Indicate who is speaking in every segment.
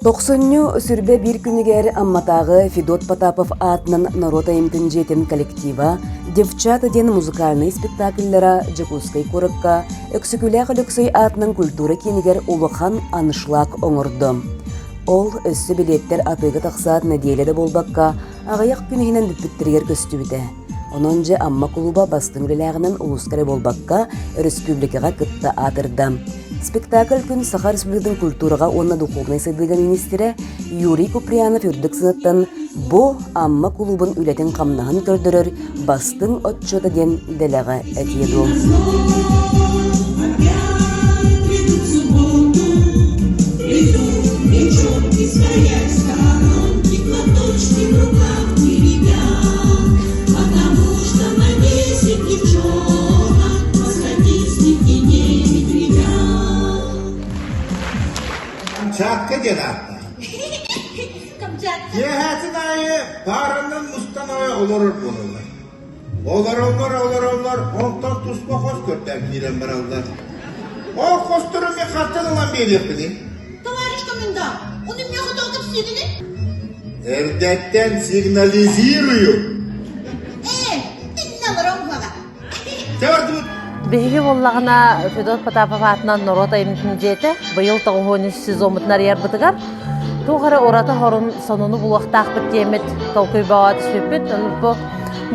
Speaker 1: Тохсунньу сүрбэ биир күнүгэр Амматааҕы Федот Потапов аатынан норуот айымньытын дьиэтин коллектива «Девчата» диэн музыкальнай спектакльлара Дьокуускай куоракка Өксөкүлээх Өлөксөй аатынан культура киинигэр улахан аншлаг оҥордо. Ол өссө билиэттэр атыыга тахсаат нэдиэлэ да буолбакка, аҕыйах күн иһинэн бүппүттэригэр көстүбүтэ. Онон дьэ Амма кулууба бастыҥ үлэлээҕинэн улууска эрэ буолбакка, өрөспүүбүлүкэҕэ кытта аатырда. Спектакль күн Саха Республикатын культураҕа уонна духовнай сайдыыга министрэ Юрий Куприянов үрдүк сыанаттан бу Амма кулуубун үлэтин-хамнаһын көрдөрөр бастыҥ отчуота диэн дэлэҕэ этиэ дуо?
Speaker 2: Камчатка диэн ааттаах. Киэһэтин аайы пааранан мустан аҕай олорор буолаллар. Олороллор, олороллор, онтон туспа хос көрдөөн киирэн бараллар. Ол хостору мен хантан ылан биэриэхпиний?
Speaker 3: Товарищ комендант, он меня хотел кэпсиирини?
Speaker 2: Эрдэттэн сигнализирую.
Speaker 3: Э, тиннэ олорон буола.
Speaker 4: Биһиги буоллаҕына Федот Потапов аатынан норуот айымньытын дьиэтэ быйыл тоҕуһуон сезоммутун арыйарбытыгар туох эрэ ураты хорун сонуну булуохтаахпыт диэммит толкуйбаҕа түспүппүт. Бу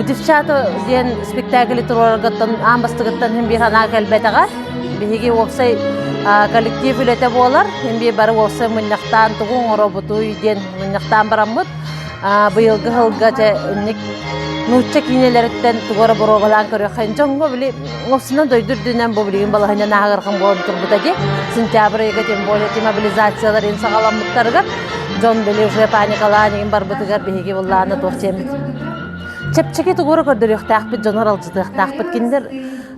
Speaker 4: Девчата диэн спектакли туруораргыттан аан бастыгыттан иһин биир санаа кэлбэтэҕэ. Биһиги уопсай коллектив үлэтэ буолар. Иһин биир бары уопсай мунньахтаан тугу оҥоробутуй диэн мунньахтаан бараммыт быйылгы сылга дьэ инник нуучча киинэлэриттэн тугу эрэ боруобалаан көрүөххэ дьоҥҥо били уопсунан дойду үрдүнэн бу билигин балаһыанньа нааһыгырхан буолан турбута дии сентябрь ыйга тем более демобилизациялар ин саҕаламмыттарыгар дьон били уже паникалаан игин барбытыгар биһиги буллаана туох диэммит чэпчэки тугу эрэ көрдөрүөхтээхпит дьону аралдьытыахтаахпыт кинилэр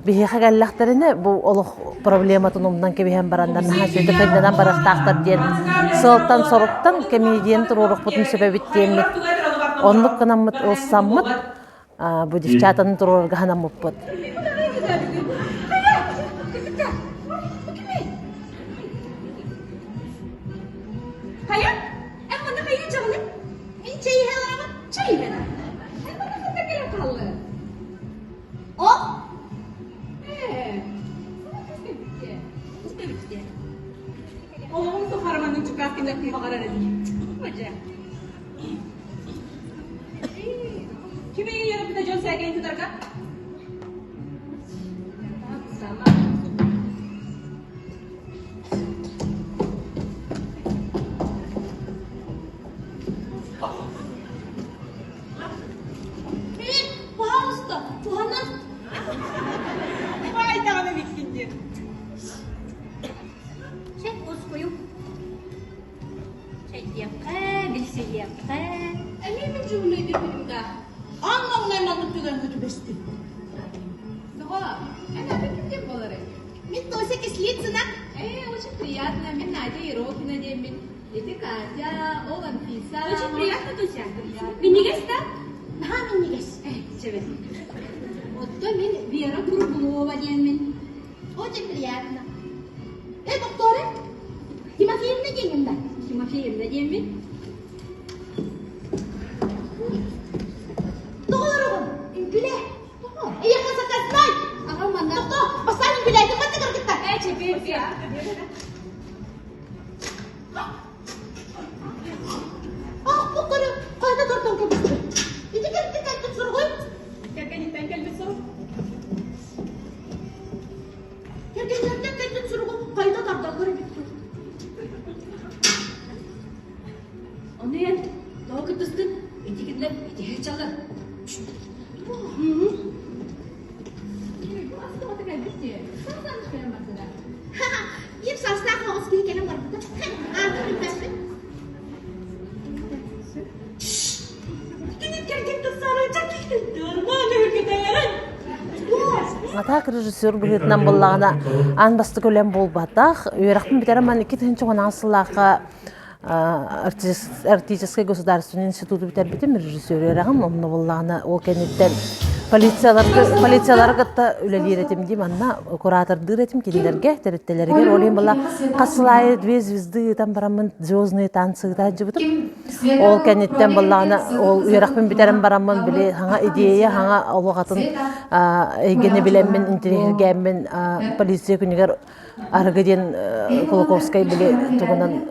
Speaker 4: биһиэхэ кэллэхтэринэ бу олох проблематын умнан кэбиһэн бараннар наһаа үчүгэйдик кынньанан барыахтаахтар диэн сыалтан-соруктан кэмиэдийэни туруоруохпутун сөп эбит диэммит оннук гынаммыт ылсаммыт бу девчатаны туруорарга санаммыппыт.
Speaker 3: Хайа? Эн манна хайыы дьаҕылы? Мин чэй иһэ олоробун. Чэй иһэн. Эн манна ханна кэлэн хааллыҥ? О!
Speaker 5: Олоҕум тухары маннык дьукаах кимнэхпин баҕарар этим. Дьэ. Ким эйигин үөрэппитэ дьон сээкэйин тутарга? Сама.
Speaker 3: Привет, пожалуйста, туһанан.
Speaker 5: Баайдаҕына эбиккин дии.
Speaker 3: Чэ, уоскуйуҥ. Чэйдиэххэ, билсиһиэххэ.
Speaker 5: Эмиэ мин дьуһунай диэбитим да.
Speaker 3: Аан маҥнай маннык түгэҥҥэ түбэстим.
Speaker 5: Тоҕо? Эн аты ким диэн буоларый?
Speaker 3: Мин Тося Кислицына.
Speaker 5: Э, очень приятно. Мин Надя Ерохина диэммин. Ити Катя, ол Анфиса. Очень приятно, Туся. Минньигэс да?
Speaker 3: Наһаа минньигэс.
Speaker 5: Э, чэбэ. Оттон мин Вера Круглова диэммин.
Speaker 3: Очень приятно. Э, докторы, Тимофеевна диэҥҥин да?
Speaker 5: Тимофеевна диэммин.
Speaker 3: Тоҕолоругун, үҥкүлэ. Эйиэхэ заказной.
Speaker 5: Аҕам манна.
Speaker 3: Тохтоо, бастаан үҥкүлээтин манна кыргыттар.
Speaker 5: Э, чэпиэ,
Speaker 3: Ах, бу көрү, хайда тартан кэлбит? Ити кэлбит кэлбит суругуй?
Speaker 5: Кэргэниттэн кэлбит сурук.
Speaker 3: Кэргэннэртэн кэлбит суругу хайда тардаллар эбит дуу?
Speaker 5: Ону эн тоҕо кыттыстын? Ити кинилэр итиһэ чалар.
Speaker 3: Биир саастаах оҕус киһи кэлэн барбыта. Аатын билбэппин.
Speaker 4: Атаак режиссер быһыытынан буоллаҕына аан бастакы үлэм буолбатах. Үөрэхпин бүтэрэн ман 2016 сыллаахха Арктическай государственный институту бүтэрбитим, режиссер үөрэҕим. Онно буоллаҕына ол кэнниттэн Полицияларга полициялары кытта үлэлиир этим дии манна куратордыыр этим кинилэргэ тэрилтэлэригэр ол иһин была хас сыл аайы две звезды ыытан бараммын звездные танцы ыытааччыбытым. Ол кэнниттэн баллаана ол үөрэхпин бүтэрэн бараммын били хаҥа идея хаҥа олох атын эйгэни билэммин интириэһиргээммин полиция күнүгэр арыгы диэн Кулаковскай били тугунан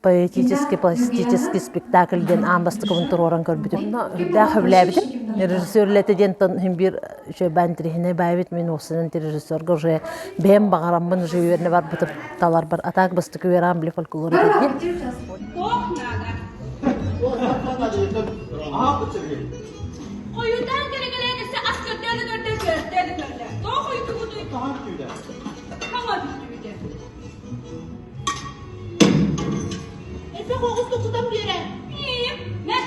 Speaker 4: поэтический пластический спектакль диэн аан бастакыбын туруоран көрбүтүм. Үрдээх сөбүлээбитим. Режиссер үлэтэ диэн тон биир үчүгэй интириэһинэй баайбыт мин уопсайынан режиссерга уже бэйэм баҕараммын уже үөрэнэ барбытым таларбар. А так бастакы үөрэҕим били фольклор этэ дии.
Speaker 5: Туох наада?
Speaker 3: Хойутаан кэлэ-кэлэн өссө ас көрдөөн көрдө, көрдөөн көрдө. Тоҕо хойутугутуй? Хаҥа бүттүбүтэ.
Speaker 6: Эсэ хоҕус тутан биэрэ.
Speaker 3: Мэ.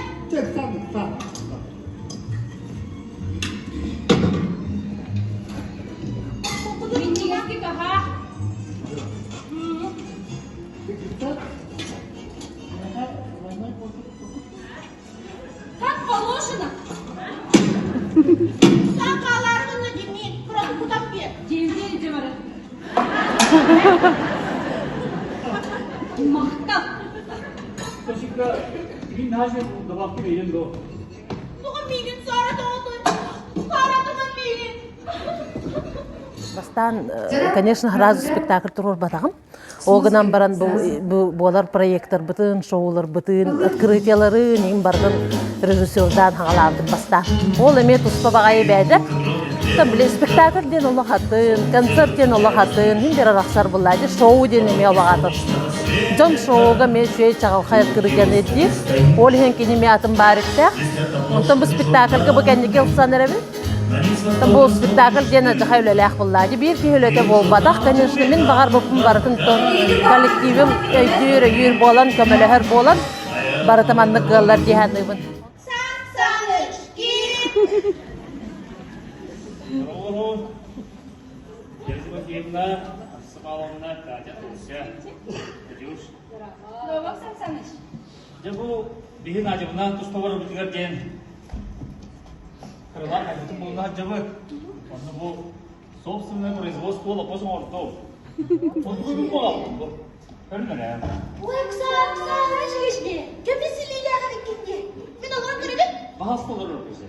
Speaker 3: Минньигэстик аһаа. Как положено.
Speaker 6: Саакаалааргына димми, кураты кутан биэр.
Speaker 3: Дьиэбитин илдьэ барар. Махтал.
Speaker 7: Спасибо. Мин наша добавку берем до.
Speaker 6: Тугун миигин саара тоҕотун. Саара тугун миигин.
Speaker 4: Бастаан, конечно, сразу спектакль туруорбатаҕым. Ол гынан баран бу буолар проекторбытын, шоуларбытын, открытияларын иһин барытын режиссердаан хаҕалаабытым бастаан. Ол эмиэ туспа баҕайы бэйэтэ. Били спектакль диэн олох атын, концерт диэн олох атын, иһин бир арахсар буллаачы, шоу диэн эмиэ олох атын. Дьон шоуга эмиэ үчүгэй чаҕылхай открытияны ирдиир. Ол иһин кини эмиэ атын баар эттээх. Онтон бу спектакльга бу кэнники ылсан эрэбин. Бу спектакль диэн адьаха үлэлээх буллаачы. Биир киһи үлэтэ буолбатах, конечно, мин баҕарбыппын барытын коллективым өйдүүр, өйүүр буолан, көмөлөһөр буолан, барыта маннык кыаллар дии саныыбын.
Speaker 6: Сан Саныч,
Speaker 7: Елизавета Сымаловна, Катя Туся, Надюш.
Speaker 5: Здорово, Сан Саныч.
Speaker 7: Дьэ бу биһи Надябына туспа барбытыгар диэн Крылаах айбытын буолла сылдьабыт. Онно бу собственное производство лопос оҥордум. Онтугун буолалбын бу. Көрүнэрэ.
Speaker 6: Ой, Оксана, Оксана, жигишне. Көмүс илиилээҕэр иккинди. Мин олорон көрөбүн.
Speaker 7: Баһаста олорор көсө.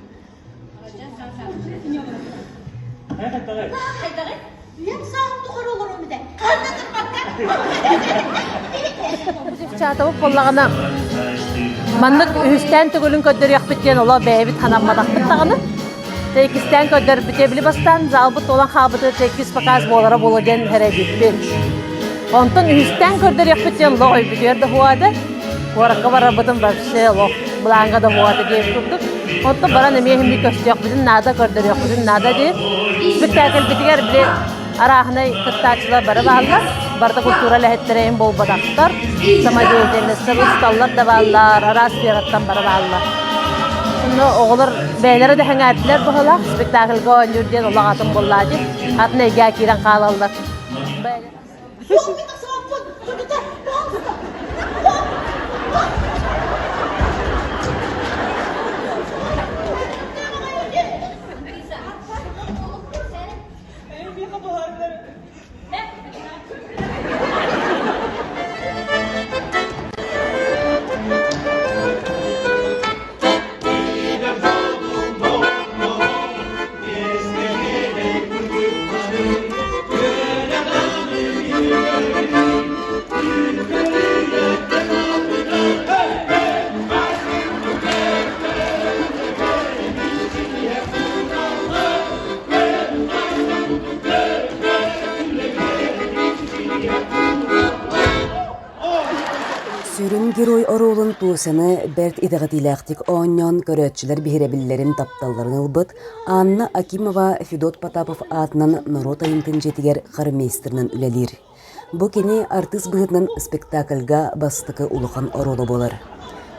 Speaker 7: Хайа хайдаҕай?
Speaker 6: Хайдаҕай? Үйэм сааһым тухары олором этэ. Ханна турбакка.
Speaker 4: Чатабыт буоллаҕына маннык үһүстээн төгүлүн көрдөрүөхпүт диэн олох бэйэбит санамматахпыт даҕаны. Иккистээн көрдөрбүтэ били бастаан залбыт туолан хаалбыты иккис показ буолара буолуо диэн эрэйбиппит. Онтон үһүстээн көрдөрүөхпүт диэн олох өйбүтүгэр да хуады. Куоракка барарбытын вообще олох былааҥҥа да хуады диэн курдук. Онтон баран эмиэ иһимми көстүөхпүтүн наада, көрдөрүөхпүтүн наада диэн. Спектакльбитигэр били арааһынай кыттааччылар бары бааллар. Барыта культура үлэһиттэрэ иһин буолбатахтар. Самодеятельностар, усталлар да бааллар, араас сфераттан бары бааллар. Онно оҕолор бэйэлэрэ да сэҥээрдилэр быһыылаах, спектакльга оонньуур диэн олох атын буоллаа дии. Атын эйгэ киирэн хаалаллар.
Speaker 1: Сүрүн герой оруолун Тосяны бэрт итэҕэтиилээхтик оонньоон көрөөччүлэр биһирэбиллэрин тапталларын ылбыт Анна Акимова Федот Потапов аатынан норуот айымньытын дьиэтигэр хормейстерынан үлэлиир. Бу кини артыыс быһыытынан спектакльга бастакы улахан оруола буолар.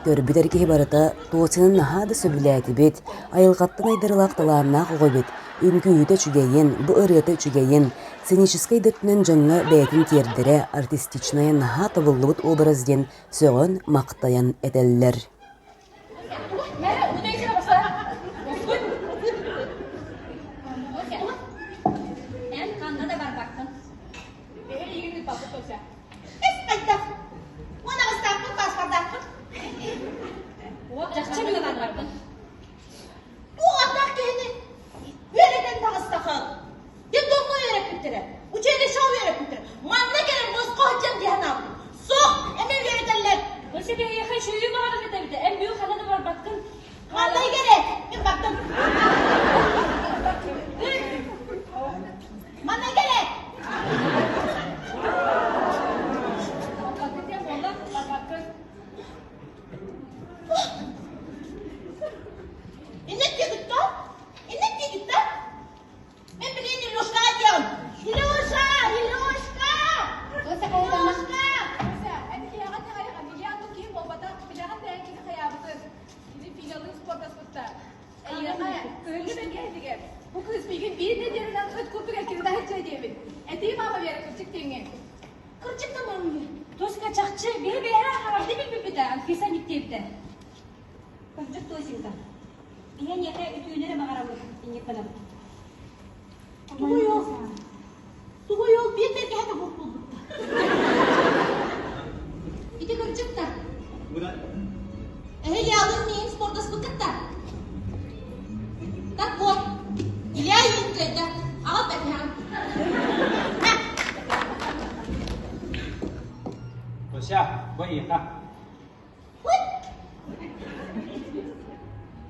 Speaker 1: Көрбүт эр киһи барыта Тосяны наһаа да сөбүлээтибит, айылҕаттан айдарылаах талааннаах оҕо эбит, үҥкүүһүтэ үчүгэйин, бу ырыата үчүгэйин, сценическэй да өттүнэн дьоҥҥо бэйэтин тиэрдэрэ, артистичнайа наһаа табыллыбыт образ диэн сөҕөн-махтайан этэллэр.
Speaker 6: үөрэппиттэрэ. Училищеҕа үөрэппиттэрэ. Манна кэлэн босхо сылдьан дии санаабытым. Суох, эмиэ үөрэтэллэр.
Speaker 5: Тося биһиэхэ үчүгэйи баҕарар этэбит. Эн бүгүн ханна да барбаккын.
Speaker 6: Ханна кэлэ? Мин бардым. Манна кэлэ!
Speaker 5: Барбаккын диэн буолла, барбаккын.
Speaker 6: Инник диэбит да? Инник диэбит да? Мен билигин Илюшкаҕа диэҕим. Илюша! Илюшка!
Speaker 5: Тося хайа Тося, эн киһиэхэ итэҕэйэҕин, Илья оннук киһи буолбатах. Билэҕин да эн кини хайаабытын. Кини Филялыын спордаспыттар. Эйиэхэ, кыһыҥҥы бэргэһэтигэр, бу кыыс миигин биир нэдиэлэнэн ыт курдук эккирэтэ сылдьыа диэбит. Этии маама Вера кырдьык диэҥҥин.
Speaker 6: Кырдьык да маамыйа.
Speaker 3: Тоська чахчы биһи-биһи хаҕарды билбиппитэ, Анфиса никтиэбитэ. Кырдьык Тосенька. Биһи эйиэхэ үтүөнү эрэ баҕарабыт, инник гынабыт.
Speaker 6: Тугуй ол? Тугуй ол биир бэргэһэтэ буох буолбутта. Ити кырдьык да. Эһиги алын миин спордаспыккыт да? Так вот, Илья иин кыайда, аҕал бэргэһэҕин. На!
Speaker 7: Тося, бу эйиэхэ.
Speaker 6: Ой!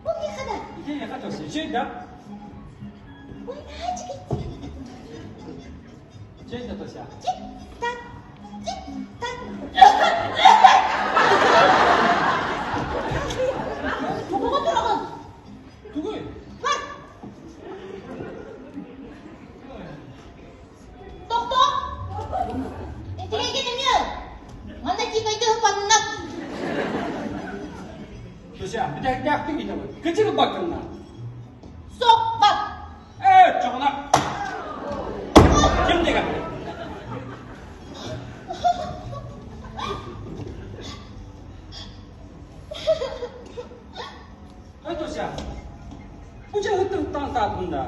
Speaker 6: Бу миэхэ да?
Speaker 7: Ити эйиэхэ Тося, үчүгэй да?
Speaker 6: Ой, наачык
Speaker 7: Чэй да, Тося.
Speaker 6: Тик-так, тик-так. Тугу тураҕын?
Speaker 7: Тугуй?
Speaker 6: Бар! Тохтоо! Этигэн эмиэ Манна тиикайды ыпаннат.
Speaker 7: Тося, бүтэһиктээхтик итэбин. Кычык ылбаккынна.
Speaker 6: Соппат!
Speaker 7: Ээ, чоҕуна. Ким деген? Эй, Тося, бу дьаһыттан таатында.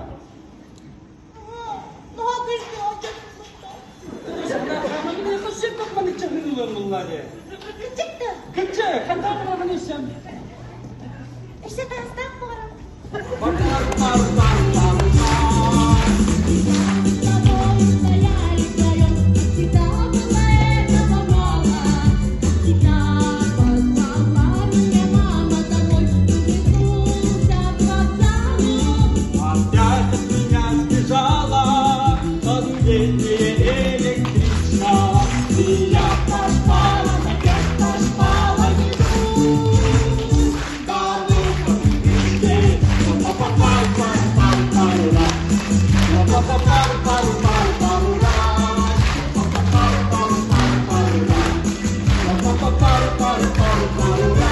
Speaker 7: Опять от меня сбежала последняя электричка. И я пошла, опять пошла, иду. Да ну по привычке, па-па-па-па-па-па-па-ра. Па-па-па-па-па-па-па-ра. Па-па-па-па-па-па-ра. Па-па-па-па-па-па-ра.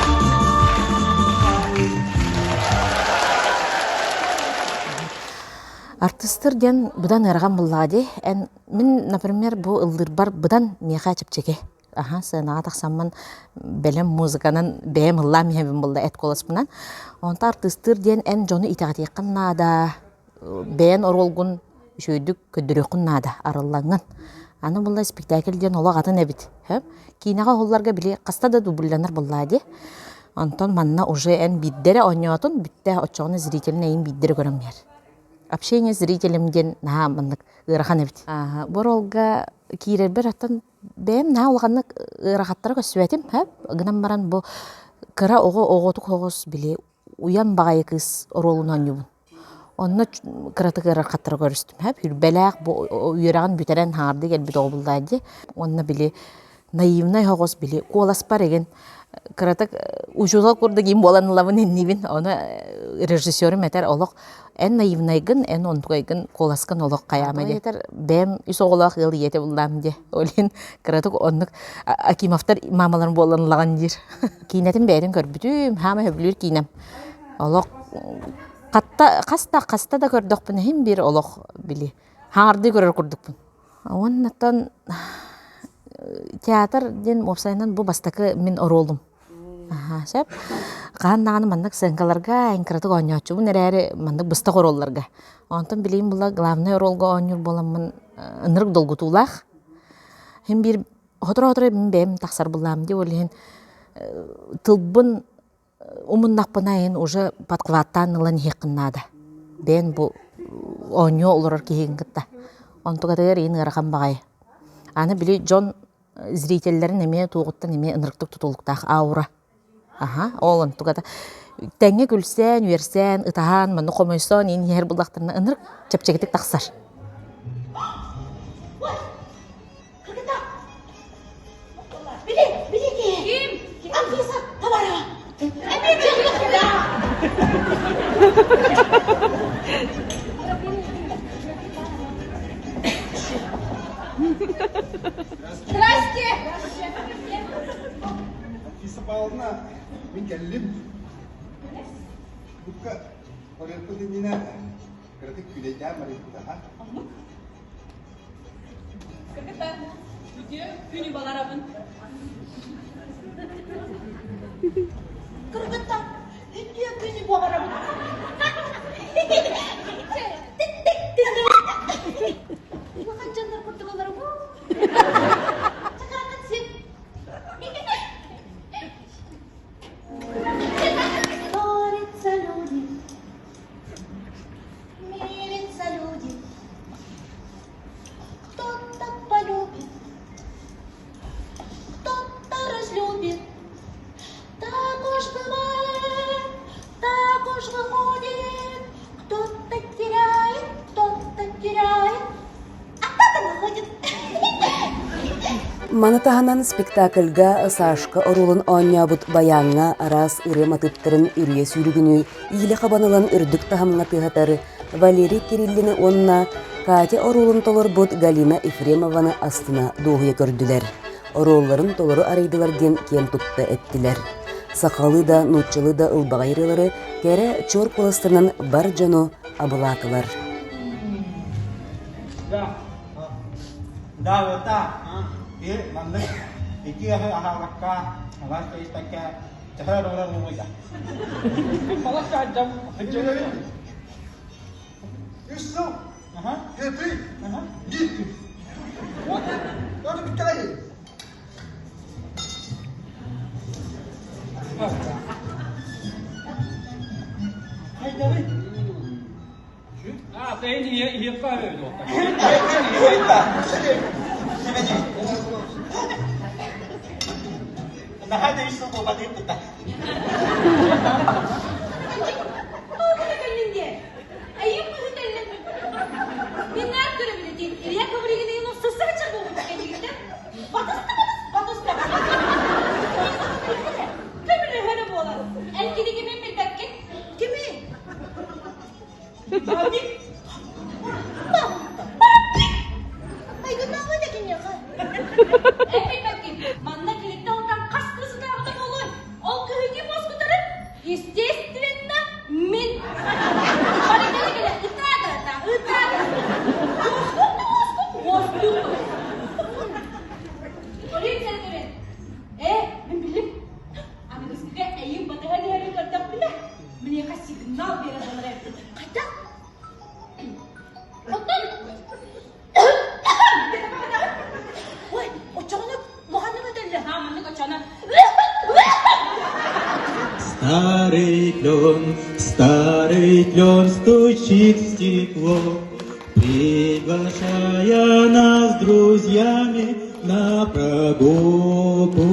Speaker 4: Артыстар диэн быдан ыарахан буоллаҕа дии. Эн мин, например, бу ыллыырбар быдан миэхэ чэпчэки. Аха, сыанаҕа тахсаммын бэлэм музыканан бэйэм ыллаан иһэбин буолла эт куоласпынан. Онто артыыстыыр диэн эн дьону итэҕэтиэххин наада, бэйэн оруолгун үчүгэйдик көрдөрүөххүн наада, арыллаҥҥын. Аны буолла спектакль диэн олох атын эбит. Киинэҕэ уһулларга били хаста да дубльланар буоллаа дии. Онтон манна уже эн биирдэ эрэ оонньоотун бүттэ, оччоҕуна зрительнэй эйин биирдэ эрэ көрөн биэр. Общение с зрителем диэн наһаа маннык ыарахан эбит. Бу оруолга киирэрбэр оттон бэйэм наһаа улаханнык ыарахаттары көрсүбэтим. Гынан баран бу кыра оҕо оҕотук оҕус били уйан баҕайы кыыс оруолун оонньуубун. Онно кыратык ыарахаттары көрүстүм. Хүрбэлээх бу үөрэҕин бүтэрэн хаҥардыы кэлбит оҕо буллаа дии. Уонна били наивнай оҕус били куоласпар игин кыратык учуутал курдук им буолан ылабын иннибин. Ону режиссерум этэр олох эн наивнайгын, эн онтугайгын куоласкын олох хайаама диэтэр бэйэм үс оҕолоох ыал ийэтэ буллаам диэ. Ол иһин кыратык оннук Акимовтар маамаларын буолан ылаҕын диир. Киинэтин бэйэтин көрбүтүм, хаама сөбүлүүр киинэм. Олох хатта хаста хаста да көрдөхпүнэ иһин биир олох били хаҥардыы көрөр курдукпун. Уоннаттан театр диэн уопсайынан бу бастакы мин оруолум. Аха, сөп. Хаһан даҕаны маннык сценкаларга эн кыратык оонньооччубун эрээри маннык быстах оруолларга. Онтон билигин була главнай оруолга оонньуур буоламмын ынырык долгутуулаах. Иһин биир сотору-сотору мин бэйэм тахсар буллаам дии ол иһин тылбын умуннахпына иһин уже подхваттаан ылан иһиэххин наада. Бэйэн бу оонньуу олорор киһигин кытта. Онтукатыгар иин ыарахан баҕайы. Аны били дьон зрителлэрин эмиэ туоҕуттан эмиэ ынырыктык тутулуктаах аура. Аха, ол онтуката тэҥҥэ күлсэн, үөрсэн, ытаһан, манна хомойсон иин иһэр буллахтарына ынырык чэпчэкитик тахсар.
Speaker 6: Били, били киһи. Ким? Анфиса Товарова.
Speaker 5: Здрасте!
Speaker 2: Анфиса Павловна, мин кэллим. Букка барыахпыт иннинэ кыратык күүлэйдээн барыахпыт аха.
Speaker 5: Кыргыттар, үтүө күнү баҕарабын.
Speaker 6: Кыргыттар, үтүө күнү баҕарабын. Улахан дьоннор курдук олоробун. Чакаакын син. Ссорятся люди, мирятся люди. Кто-то полюбит, кто-то разлюбит. Так уж бывает, так уж выходит. Кто-то теряет, кто-то теряет, а кто-то находит.
Speaker 1: Маны таһынан спектакльга Сашка оруолун оонньообут баяҥҥа араас ырыа матыыптарын үрүйэ сүүрүгүнүү иилэ хабан ылан үрдүк таһымҥа тыаһатар Валерий Кириллини уонна Катя оруолун толорбут Галина Ефремованы астына дуоһуйа көрдүлэр. Оруолларын толору арыйдылар диэн киэн тутта эттилэр. Сахалыы да, нууччалыы да ылбаҕай ырыалары кэрэ чуор куоластарынан бар дьону абылаатылар.
Speaker 2: Да, да, вот так. И маннык ити аһы аһаабакка, алаас кэйиспэккэ, төһө эрэ уҥуйда.
Speaker 7: Балас дьам
Speaker 2: Үс сыл. Eti. Gitti. Hadi bir tane.
Speaker 7: Haydi. А, ты не
Speaker 2: Наһаа да үс сыл буолбатыгын кытта.
Speaker 3: Туохуна кэллин диэ? Эйим быһытэллин. Миннээх көрөбүн этин Илья Ковригиныгын сысса кычар буолбут кэннигиттэн. Батыста батыс, батыста. Көмөлөһөрө буолар. Эн киниги мин билбэккин.
Speaker 6: Кими?
Speaker 7: Бабик.
Speaker 6: Бабик! Майгыннааҕы да киниэхэ.
Speaker 3: Эн билбэккин. Манна киниттэн алтан хас кыыс ытаабыта буолуой? Ол кыһыҥҥы муоскутары, естественно, мин. Бары кэлэ-кэлэ ытаа да ытаа, ытаа да. Уоскут да уоскут, уоскут. Полиция кэлэн, э, мин билим. Аныгыскыга эйим батыһан иһэрин көрдөхпүнэ, Миэхэ сигнал биэрэ буолар эбит.
Speaker 6: Хайдах? Оттон Ой, оччоҕуна улаханнык өтөллө.
Speaker 3: Аа, маннык оччоҕуна
Speaker 8: Старый клен стучит в стекло, Приглашая нас с друзьями на прогулку.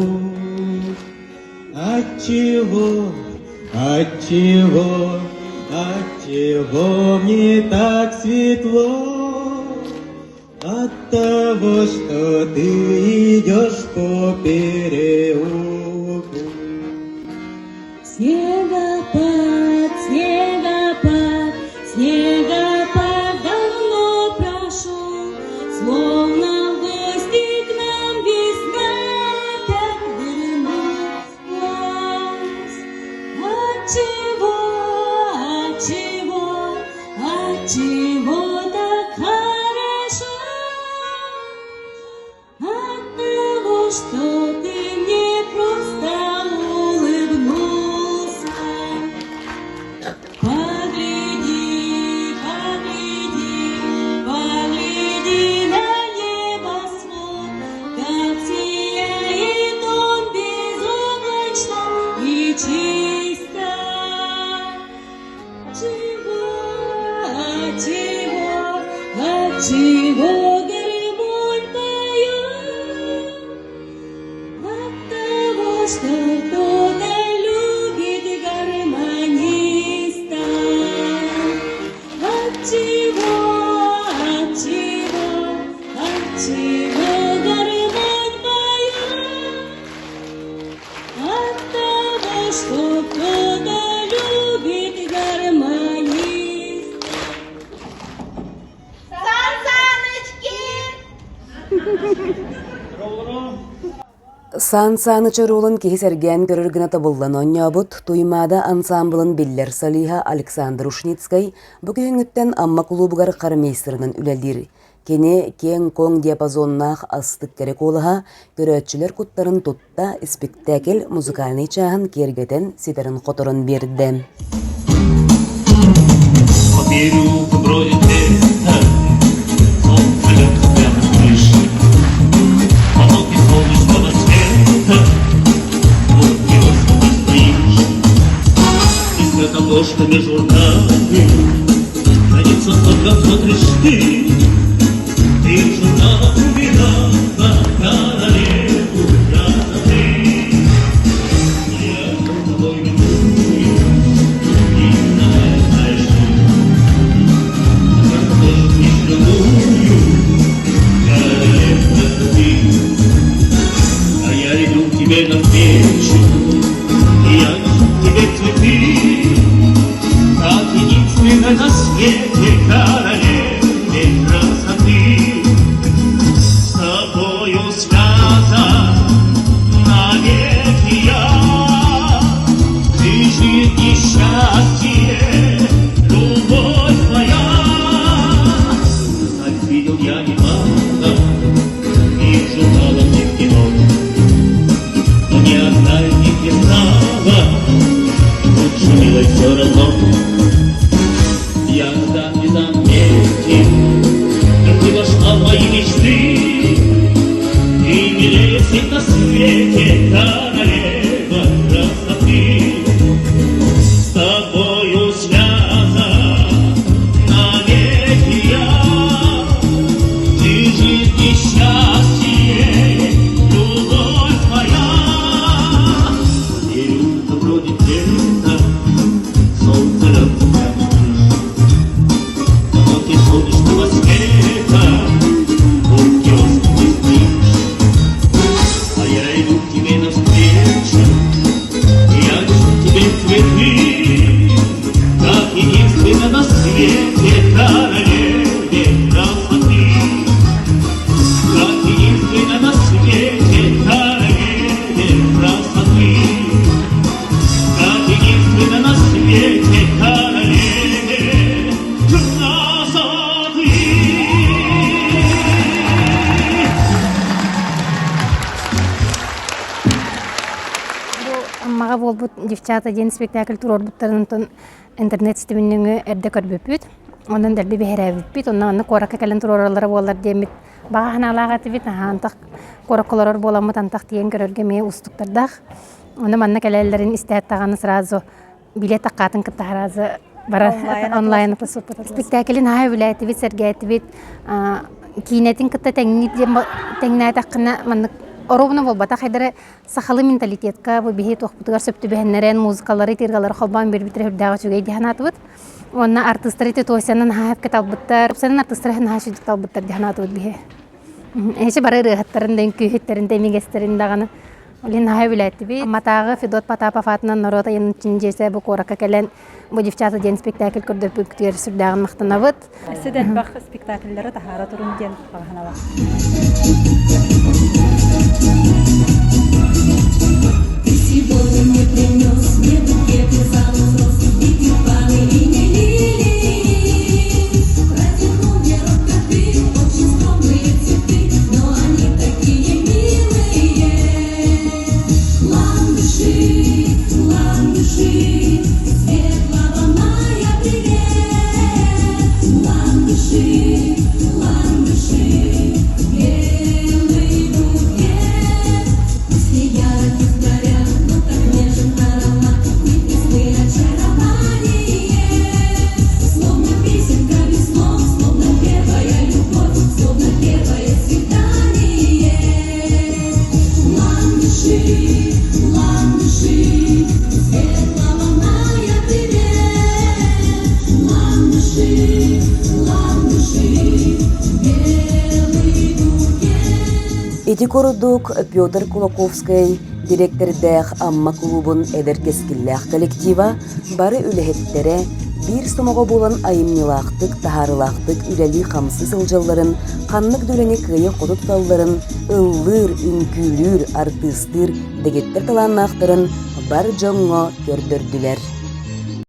Speaker 8: Отчего, отчего, отчего мне так светло? От того, что ты идешь по переулку.
Speaker 3: Снегопад, снегопад, снегопад давно прошел, Словно в гости к нам весна так вернулась. Отчего, отчего, отчего так хорошо? От того, что ты мне просто улыбнулся. Погляди, погляди, погляди на Отчего гармонь поет? От того, что кто-то любит гармониста. Отчего, отчего, отчего гармонь поет? От того, что кто-то любит гармониста.
Speaker 6: Сан Санычкин!
Speaker 1: Сан Саныч оруолун киһи сэргээн көрөр гына тобуллан оонньообут Туймаада ансаамбылын биллэр солиһа Александр Ушницкай бу күһүҥҥүттэн Амма кулуубугар хормейстерынан үлэлиир. Кини киэҥ-куоҥ диапазоннаах астык кэрэ куолаһа көрөөччүлэр куттарын тутта, испиктээкил музыкальнай чааһын киэргэтэн ситэрин-хоторон биэрдэ.
Speaker 9: По берегу бродит лето, солнце лег прямо с крыши. Потоки солнечного света, вот киоск ты стоишь. Блестят обложками журналы, страницу только смотришь ты. Ты в журналах увидала королеву красоты. А я тобой любую, и знаешь ты, красотой лишь любую, королеву красоты. А я иду к тебе навстречу, и я несу к тебе цветы, как единственной на свете королеве красоты. С тобою связан навеки я, ты жизнь и счастье, любовь моя. Красавиц видел я немало, и в журналах, и в кино, но ни одна из них не стала лучше милой все равно. Я сам не заметил, как ты вошла в мои мечты, и милее всех на свете королева красоты. С тобою связан навеки я, ты жизнь и счастье, любовь моя. По берегу бродит лето, солнце льет прямо с крыши. Потоки солнечного света, у киоска ты стоишь. А я иду к тебе навстречу, и я несу тебе цветы, как единственной на свете королеве красоты. Как единственной на свете королеве красоты. Как единственной на свете королеве красоты.
Speaker 10: Бу Аммаҕа буолбут «Девчата» диэн спектакль туруорбуттарын онтон интернет ситимин нөҥүө эрдэ көрбүппүт. Онон дэлби биһирээбиппит. Онно манна куоракка кэлэн туруораллара буоллар диэммит баҕа санаалаах этибит. Аһаа антах куоракка олорор буоламмыт антах тиийэн көрөргө эмиэ уустуктардаах. Ону манна кэлэллэрин истээт даҕаны сразу билет аккаатын кытта сразу бара онлайн атасыппыт. Спектаклин наһаа сөбүлээтибит, сэргээтибит. Киинэтин кытта тэҥниир диэн тэҥнээтэххинэ маннык оруобуна буолбатах эдэрэ сахалыы менталитетка бу биһи туохпутугар сөп түбэһиннэрэн музыкалары тиргалары холбоон биэрбиттэрэ үрдээх үчүгэй дии санаатыбыт. Уонна артыыстары ити Тосянан наһаа сөпкө талбыттар, Тосянан артыыстары наһаа үчүгдүк талбыттар дии санаатыбыт биһи. Эчи бары ырыаһыттарын да, үҥкүүһүттэрин да, имигэстэрин даҕаны Олин наһаа сөбүлээтибит. Амматааҕы Федот Потапов аатынан норуот айанын дьиэтэ бу куоракка кэлэн бу «Девчата» диэн спектакль көрдөрбүппүтүгэр сүрдээҕин махтанабыт.
Speaker 11: Өссө да элбэх спектакльлары таһаара турун диэн баҕа
Speaker 3: Ты сегодня принес мне букет из алых роз, и тюльпаны, и не лилии. Протянул мне робко ты очень скромные цветы, но они такие милые. Ландыши, ландыши, светлого мая привет. Ландыши, ландыши, белый букет. Пусть не ярких наряд, но так нежен аромат, и песны очарование. Словно
Speaker 1: Ити курдук Петр Кулаковскай дириэктэрдээх Амма кулуубун эдэр кэскиллээх коллектива бары үлэһиттэрэ биир сомоҕо буолан айымньылаахтык, таһаарыылаахтык үлэлии-хамсыы сылдьалларын, ханнык да үлэни кыайа-хото туталларын, ыллыыр, үҥкүүлүүр, артыыстыыр дэгиттэр талааннаахтарын бар дьоҥҥо көрдөрдүлэр.